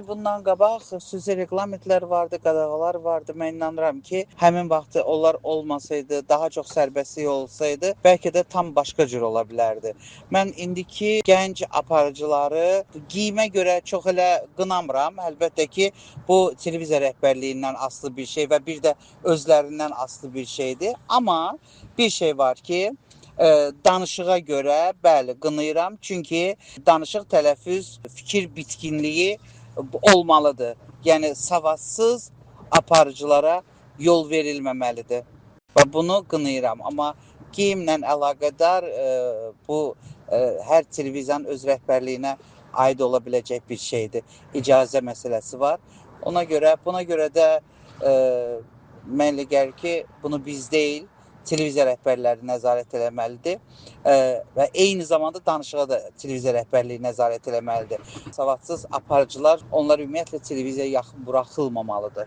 il bundan qabaq xüsusi reqlamentlər vardı, qadağalar vardı. Mən inanıram ki, həmin vaxtı onlar olmasaydı, daha çox sərbəstlik olsaydı, bəlkə də tam başqa cür ola bilərdi. Mən indiki gənc aparıcıları geyimə görə çox elə qınamıram. Əlbəttə ki, bu televiziya rəhbərliyindən asılı bir şey və bir də özlərindən asılı bir şeydir. Amma bir şey var ki, danışığa görə bəli qınayıram. Çünki danışıq, tələffüz, fikir bitkinliyi olmalıdır. Yəni savadsız aparıcılara yol verilməməlidir. Və bunu qınayıram. Amma geyimlə əlaqədar bu hər televiziyanın öz rəhbərliyinə aid ola biləcək bir şeydir. İcazə məsələsi var. Ona görə, buna görə də mən elə gəlir ki, bunu biz deyil, televiziya rəhbərləri nəzarət eləməlidir və eyni zamanda danışığa da televiziya rəhbərliyi nəzarət eləməlidir. Savadsız aparıcılar, onlar ümumiyyətlə televiziyaya yaxın buraxılmamalıdır.